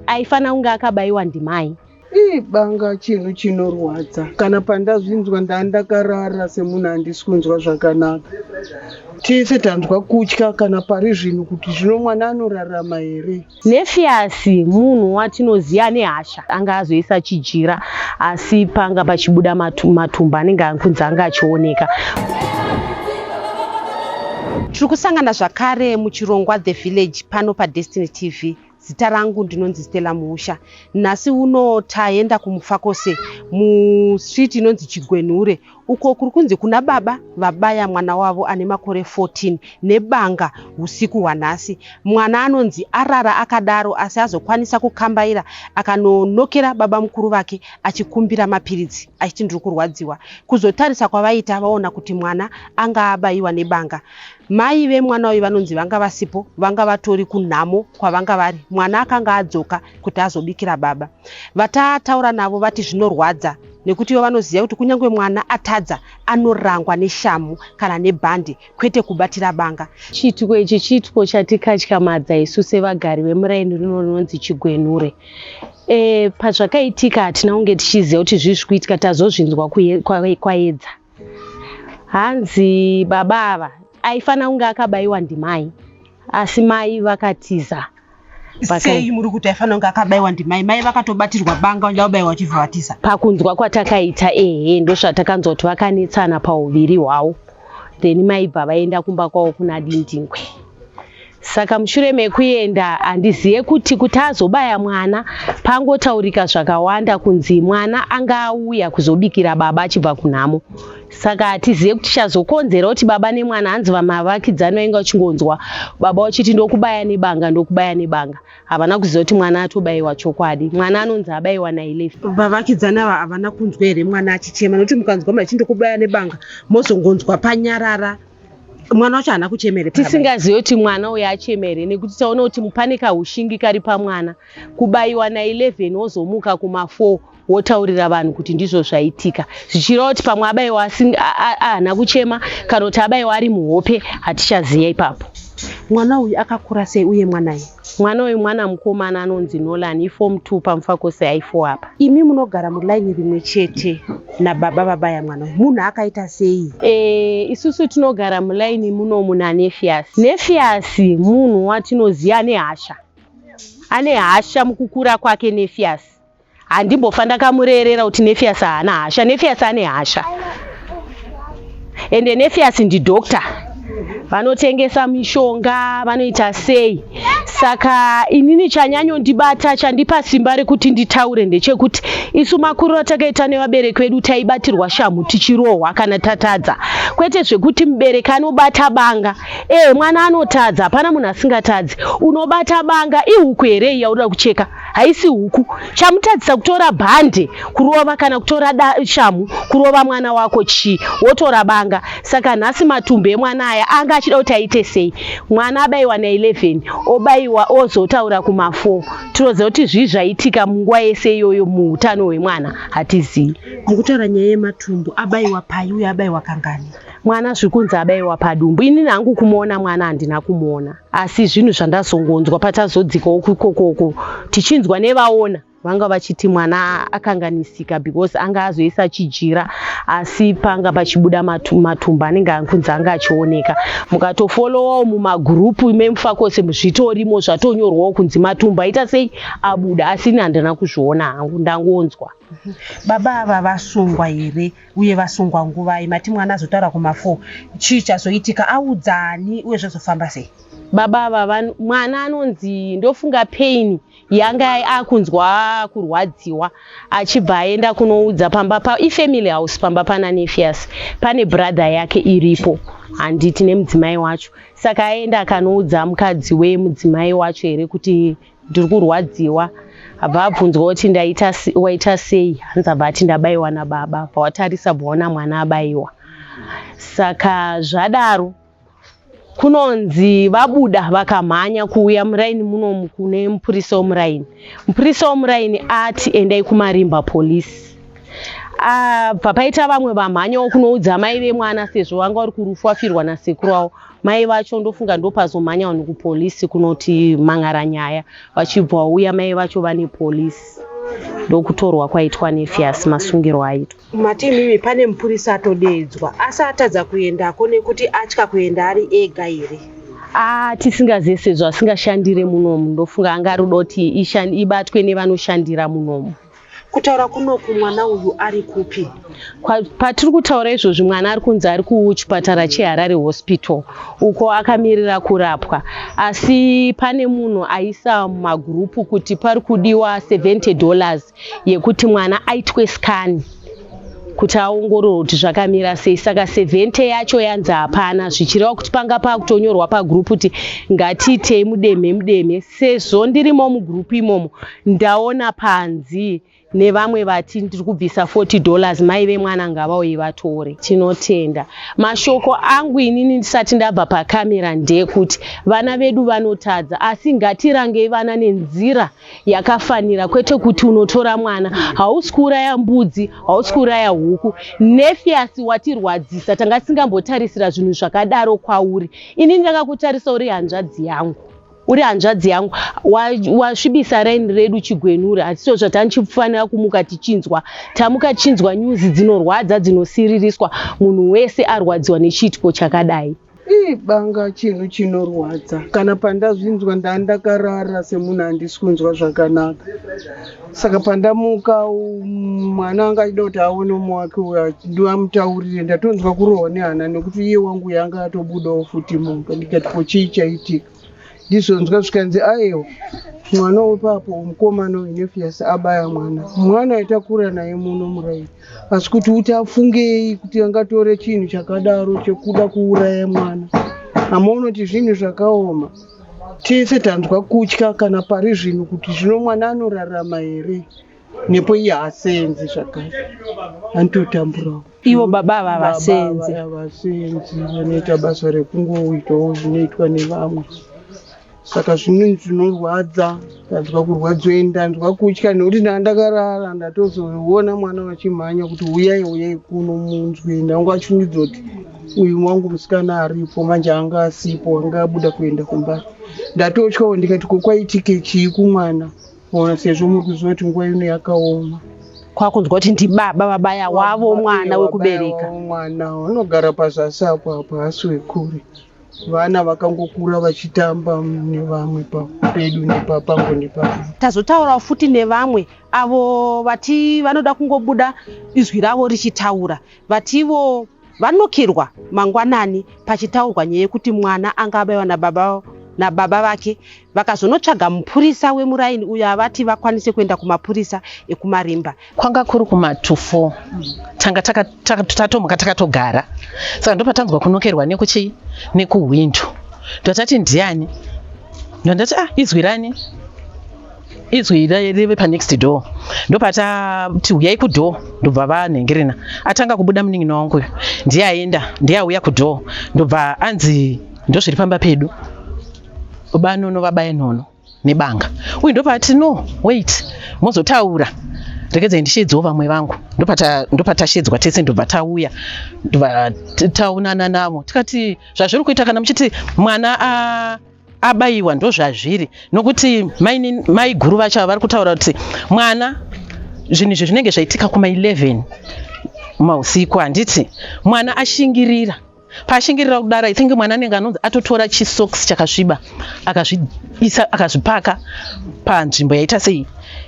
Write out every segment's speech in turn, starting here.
Aifanira kunge akabayiwa ndimai. Ii banga chinhu chinorwadza. Kana pandazvinzwa ndandakarara semunhu handisi kunzwa zvakanaka. Tese tanzwa kutya kana pari zvino kuti zvino mwana anorarama here. Nefiasi munhu watinoziva ane hasha anga azoisa chijira asi panga pachibuda matumbu anenge kunzi anga achioneka. Tiri kusangana zvakare muchirongwa The Village pano paDestiny TV. Zita rangu ndinonzi Stella Muusha. Nhasi uno taenda kuMufakose mustreet inonzi Chigwenhure uko kuri kunzi kuna baba vabaya mwana wavo ane makore 14 nebanga usiku hwanhasi. Mwana anonzi arara akadaro asi azokwanisa kukambaira akanonokera baba mukuru vake achikumbira mapiritsi achiti ndiri kurwadziwa. Kuzotarisa kwavaita vaona kuti mwana anga abayiwa nebanga. Mai vemwana uyu vanonzi vanga vasipo, vanga vatori kunhamo kwavanga vari. Mwana akanga adzoka kuti azobikira baba. Vatataura navo vati zvinorwadza nekuti ivo vanoziva kuti kunyange mwana atadza anorangwa neshamhu kana nebhandi kwete kubatira banga. Chiitiko ichi chiitiko chatikatyamadza isu sevagari vemuraini rino rinonzi Chigwenhure. E, pazvakaitika hatina kunge tichiziva kuti zvii zviri kuitika tazozvinzwa kwaedza. Hanzi baba ava aifanira kunge akabayiwa ndimai asi mai vakatiza. Sei muri kuti aifanira kunge akabayiwa ndimai? Mai vakatobatirwa banga vachida kubayiwa vachibva vatiza. Pakunzwa kwatakaita ehe ndozvatakanzwa kuti vakanetsana pauviri hwavo then mai bva vaenda kumba kwavo kuna Dindingwe. Saka mushure mekuenda handizive kuti kuti azobaya mwana pangotaurika zvakawanda kunzi mwana anga auya kuzobikira baba achibva kunhamo. Saka hatizive kuti chazokonzera kuti baba nemwana hanzi vamavakidzani vainge vachingonzwa baba vachiti ndokubaya nebanga ndokubaya nebanga. Havana kuziva kuti mwana atobaiwa chokwadi. Mwana anonzi abaiwa na11. Vavakidzani ava havana kunzwa here mwana achichema nekuti mukanzwa machiti ndokubaya nebanga mozongonzwa panyarara. Mwana wacho haana kuchema here? Tisingazive kuti mwana uyu achema here nekuti taona kuti pane kahushingi kari pamwana. Kubaiwa na11 wozomuka kuma4 wotaurira vanhu kuti ndizvo zvaitika. Zvichireva kuti pamwe abaiwa haana kuchema kana kuti abaiwa ari muhope hatichaziva ipapo. Mwana uyu akakura sei uye mwanai? Mwana uyu mwana mukomana anonzi Nolan iform 2 paMufakose High 4 apa. Imi munogara mulaini rimwe chete nababa vabaya mwana uyu, munhu akaita sei? E, isusu tinogara mulaini munomu naNefias. Nefias munhu watinoziva ane hasha. Ane hasha mukukura kwake Nefias. Handimbofa ndakamurerera kuti Nefias haana hasha. Nefias ane hasha. Ende Nefias ndidoctor. Vanotengesa mishonga, vanoita sei. Saka inini chanyanyondibata chandipa simba rekuti nditaure ndechekuti isu makuriro atakaita nevabereki vedu taibatirwa shamhu tichirohwa kana tatadza. Kwete zvekuti mubereki anobata banga. Eh, mwana anotadza, hapana munhu asingatadzi. Unobata banga ihuku here iyi yaunoda kucheka? Haisi huku. Chamutadzisa kutora bhande kurova kana kutora shamhu kurova mwana wako chii? Wotora banga. Saka nhasi matumbu emwana aya anga achida kuti aite sei? Mwana abaiwa na11 obaiwa ozotaura kuma4. Tinoziva kuti zvii zvaitika munguva yese iyoyo muutano hwemwana hatizivi. Mukutaura nyaya yematumbu abaiwa pai uye abaiwa kangani? Mwana zviri kunzi abaiwa padumbu. Inini hangu kumuona mwana handina kumuona. Asi zvinhu zvandazongonzwa patazodzikawo ikokoko tichinzwa nevaona vanga vachiti mwana akanganisika because anga azoisa chijira asi panga pachibuda matumbu anenge kunzi anga achioneka. Mukatofolowawo mumagurupu meMufakose zvitorimo zvatonyorwawo kunzi matumbu aita sei abuda asi ini handina kuzviona hangu ndangonzwa. Baba ava vasungwa here uye vasungwa nguvai? Mati mwana azotaura kuma4 chii chazoitika audzani uye zvazofamba sei? Baba ava mwana anonzi ndofunga pain yanga akunzwa kurwadziwa achibva aenda kunoudza pamba pa ifamily house pamba pana Nefias pane brother yake iripo handiti nemudzimai wacho. Saka aenda akanoudza mukadzi wemudzimai wacho here kuti ndiri kurwadziwa. Abva abvunzwa kuti ndaita waita sei hanzi abva ati ndabaiwa nababa. Bva watarisa bva waona mwana abaiwa. Saka zvadaro kunonzi vabuda vakamhanya kuuya muraini munomu kune mupurisa wemuraini. Mupurisa wemuraini ati endai kumarimba police. Abva paita vamwe vamhanyawo kunoudza mai vemwana sezvo vanga vari kurufu wafirwa nasekuru wavo. Mai vacho ndofunga ndopazomhanya vanhu kupolisi kunoti mang'ara nyaya, vachibva vauya mai vacho vane polisi, ndokutorwa kwaitwa Nefias, masungirwo aitwa. Mati imimi pane mupurisa atodeedzwa asi atadza kuendako nekuti atya kuenda ari ega here? Tisingazive sezvo asingashandire munomu, ndofunga anga ari kuda kuti ibatwe nevanoshandira munomu. Kutaura kunoku mwana uyu ari kupi? Patiri kutaura izvozvi mwana ari kunzi ari kuchipatara cheHarare Hospital uko akamirira kurapwa, asi pane munhu aisa mumagurupu kuti pari kudiwa $70 yekuti mwana aitwe scan kuti aongororwe kuti zvakamira sei. Saka 70 yacho yanzi hapana, zvichireva kuti panga pakutonyorwa pagurupu kuti ngatiitei mudemhe mudemhe. Sezvo ndirimo mugurupu imomo, ndaona panzi nevamwe vati ndiri kubvisa $40, mai vemwana ngavauye vatore. Tinotenda. Mashoko angu inini ndisati ndabva pakamera ndeyekuti vana vedu vanotadza, asi ngatirangei vana nenzira yakafanira, kwete kuti unotora mwana, hausi kuuraya mbudzi, hausi kuuraya huku. Nefias, watirwadzisa, tanga tisingambotarisira zvinhu zvakadaro kwauri. Inini ndakakutarisa uri hanzvadzi yangu, uri hanzvadzi yangu, wasvibisa raini redu Chigwenuri. Hatisiwo zvatanichifanira kumuka tichinzwa. Tamuka tichinzwa nyuzi dzinorwadza, dzinosiririswa. Munhu wese arwadziwa nechiitiko chakadai. Ii, banga chinhu chinorwadza. Kana pandazvinzwa ndandakarara semunhu handisi kunzwa zvakanaka. Saka pandamuka mwana anga achida kuti aone umwe wake uyo ndiamutaurire, ndatonzwa kurohwa nehana nekuti iye wangu uyo anga atobudawo futi mumba. Ndikati ko chii chaitika? Ndizonzwa zvikanzi aiwa, mwana wepapo mukomana uyu Nefias abaya mwana. Mwana aitakura naye muno muraini, asi kuti uti afungei kuti angatore chinhu chakadaro chekuda kuuraya mwana. Amaona kuti zvinhu zvakaoma. Tese tanzwa kutya kana pari zvino kuti zvino mwana anorarama here, nepo iye haasenzi zvakare, anototamburawo. Ivo baba ava havasenzi? Havasenzi, vanoita basa rekungoitawo zvinoitwa nevamwe. Saka zvinhu zvinorwadza, ndanzwa kurwadziwa, ndanzwa kutya nekuti ndandakarara, ndatozoona mwana vachimhanya kuti uyai uyai kuno munzwe. Ndanga achifungidza kuti uyu wangu musikana aripo, manje anga asipo, anga abuda kuenda kumba. Ndatotyawo ndikati ko kwaitike chii kumwana, ona sezvo muri kuziva kuti nguva ino yakaoma. Kwakunzwa kuti ndibaba vabaya wavo mwana wekubereka. Mwana unogara pazasi apo, apo haasi wekure. Vana vakangokura vachitamba nevamwe pedu nepapango nepapo. Tazotaurawo futi nevamwe avo vati vanoda kungobuda izwi ravo richitaura, vativo vanokirwa mangwanani pachitaurwa nyaya yekuti mwana anga abaiwa nababa vake, vakazonotsvaga mupurisa wemuraini uyo avati vakwanise kuenda kumapurisa ekuMarimba. Kwanga kuri kuma 3, tanga tatomuka takatogara, saka ndopatanzwa kunokerwa nekuchi nekuhwindo. Ndotati ndiani? Ndondati ah, izwi rani? Izwi reve panext door. Ndopatati huyai kudoor, ndobva vanhengerena atanga kubuda munin'ina wangu uyu, ndiye aenda, ndiye auya kudoor, ndobva anzi ndozviri pamba pedu, banono vabaya nono nebanga uyu. Ndopati no, wait, mozotaura, rekedzai ndishedzewo vamwe vangu. Ndopatashedzwa tese, ndobva tauya, ndobva taonana navo, tikati zvazviri kuita kana muchiti mwana abayiwa ndozvazviri, nokuti mai guru vacho vari kutaura kuti mwana zvinhu izvi zvinenge zvaitika kuma11 mausiku, handiti mwana ashingirira. Paashingirira kudaro, I think mwana anenge anonzi atotora chisocks chakasviba, akazviisa, akazvipaka panzvimbo yaita sei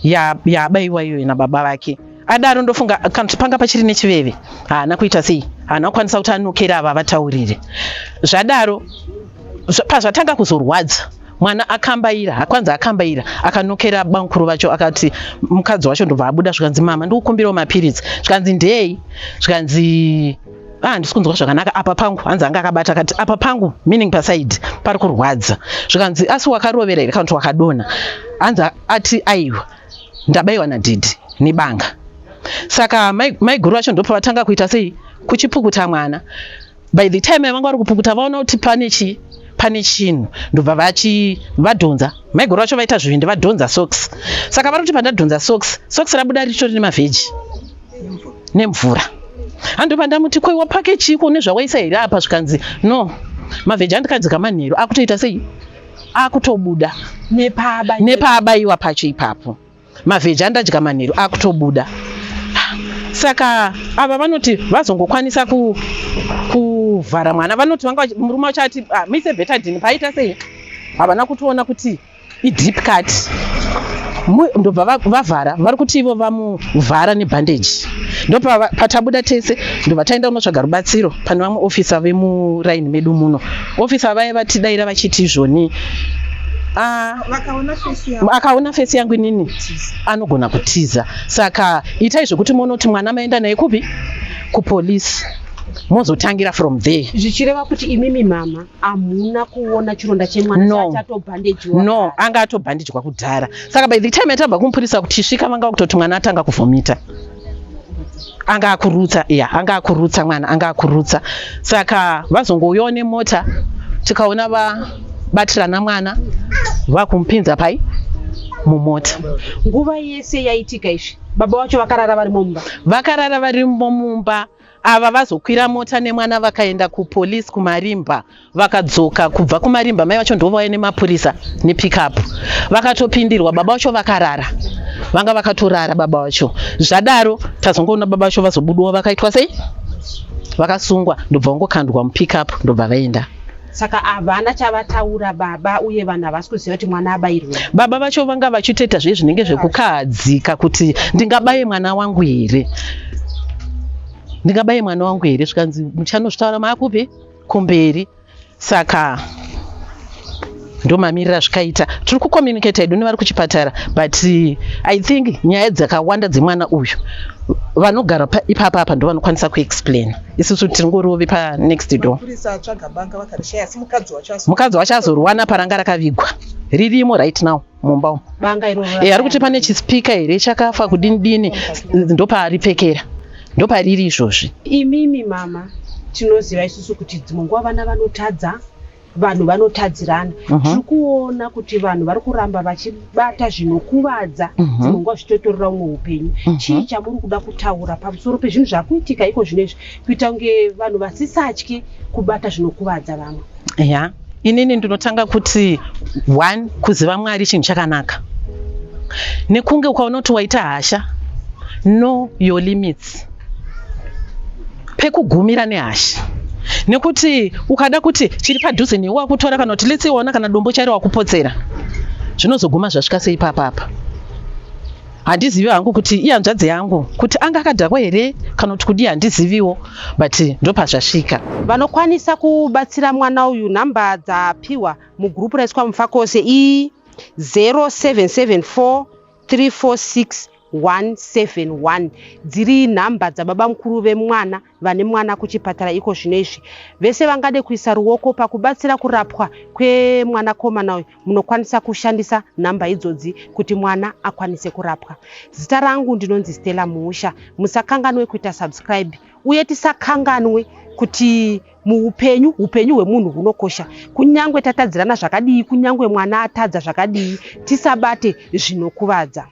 yaabayiwa iyoyo nababa vake. Adaro ndofunga kana kuti panga pachiri nechiveve, haana kuita sei, haana kukwanisa kuti anokera ava vataurire. Zvadaro pazvatanga kuzorwadza, mwana akambaira, akwanzi akambaira, akanokera bamukuru vacho, akati mukadzi wacho ndobva abuda, zvikanzi mama, ndikukumbirawo mapiritsi. Zvikanzi ndei? Zvikanzi ah, handisi kunzwa zvakanaka apa pangu. Hanzi anga akabata, akati apa pangu, meaning paside pari kurwadza. Zvikanzi asi wakarovera here kana kuti wakadonha? Hanzi ati aiwa, ndabayiwa nadhidhi nebanga. Saka maiguru vacho ndopavatanga kuita sei, kuchipukuta mwana. By the time yavanga vari kupukuta, vaona kuti pane chii, pane chinhu, ndobva vachi vadhonza. Maiguru vacho vaita zvivindi, vadhonza socks. Saka vari kuti pandadhonza socks, socks rabuda ritori nemavheji. Nemvura. Handobva ndamuti, ko wapake chiiko nezvawaisa here apa? Zvikanzi, no, mavheji andikadzika manheru akutoita sei, akutobuda. Nepaabayiwa pacho ipapo, mavheji andadya manheru akutobuda. Saka ava vanoti vazongokwanisa kuvhara mwana. Vanoti vanga murume wacho ati, ah, muise Betadine. Paita sei, havana kutoona kuti ideep cut. Ndobva vavhara. Vari kuti ivo vamuvhara nebhandeji. Ndopatabuda tese, ndobva taenda kunotsvaga rubatsiro pane vamwe ofisa vemuraini medu muno. Ofisa vaya vatidaira vachiti izvoni, ah, akaona face yangu inini anogona kutiza, saka itai zvekuti monoti mwana maenda naye kupi, kupolisi, mozotangira from there. Zvichireva kuti imimi mama hamuna kuona chironda chemwana? No. Chatobhandejiwa? No, anga atobhandijwa kudhara. Saka by the time yatabva kumupurisa kuti tisvika, vanga kutoti mwana atanga kuvhomita, anga akurutsa. Ya, anga akurutsa, mwana anga akurutsa. Saka vazongouyawo nemota, tikaona vabatirana mwana, vakumupinza pai mumota. Nguva yese yaitika izvi, baba vacho vakarara varimo mumba? Vakarara varimo mumba. Ava vazokwira mota nemwana, vakaenda kupolisi kuMarimba. Vakadzoka kubva kuMarimba, mai vacho ndovauya nemapurisa nepickup, vakatopindirwa baba vacho vakarara, vanga vakatorara baba vacho. Zvadaro tazongoona baba vacho vazobudiwa, vakaitwa sei, vakasungwa, ndobva vangokandwa mupickup, ndobva vaenda. Saka havana chavataura baba, uye vanhu havasi kuziva kuti mwana abayirwe? Baba vacho vanga vachitoita zve zvinenge zvekukahadzika kuti ndingabaye mwana wangu here, ndingabaye mwana wangu here? Zvikanzi muchanozvitaura maakupi kumberi. Saka ndomamirira zvikaita. Tiri kucommunicata hedu nevari kuchipatara, but I think nyaya dzakawanda dzemwana uyu, vanogara ipapa apa ndo vanokwanisa kuexplain. Isusu tiringoriwo panext door. Mapurisa atsvaga banga vakarishaya, asi mukadzi wacho aso Mukadzi wacho azoriwana paranga rakavigwa, ririmo right now mumba umu. Banga iroro? Ari kuti pane chisipika here chakafa kudini dini, ndopaaripfekera, ndopariri izvozvi. Imimi mama, tinoziva isusu kuti dzimwe nguva vana vanotadza, vanhu vanotadzirana. Tiri kuona kuti vanhu vari kuramba vachibata zvinokuvadza, dzimwe nguva zvichitotorera umwe upenyu. Chii chamuri kuda kutaura pamusoro pezvinhu zvakuitika iko zvino izvi, kuita kunge vanhu vasisatye kubata zvinokuvadza vamwe? Ya, inini ndinotanga kuti one, kuziva Mwari chinhu chakanaka, nekunge ukaona kuti waita hasha, know your limits, pekugumira nehasha, nekuti ukada kuti chiri padhuze newe wakutora, kana kuti let's say waona kana dombo chairo wakupotsera, zvinozoguma zvasvika sei papapa. Handizivi hangu kuti ihanzvadzi yangu kuti anga akadhakwa here kana kuti kudii, handiziviwo, but ndopazvasvika. Vanokwanisa kubatsira mwana uyu, nhamba dzapiwa mugurupu raiswa Mufakose i 0774 346 171, dziri nhamba dzababa mukuru vemwana, vane mwana kuchipatara iko zvino izvi. Vese vangade kuisa ruoko pakubatsira kurapwa kwemwanakomana uyu, munokwanisa kushandisa nhamba idzodzi kuti mwana akwanise kurapwa. Zita rangu ndinonzi Stella Muusha. Musakanganwe kuita subscribe, uye tisakanganwe kuti muupenyu, upenyu hwemunhu hunokosha. Kunyange tatadzirana zvakadii, kunyange mwana atadza zvakadii, tisabate zvinokuvadza.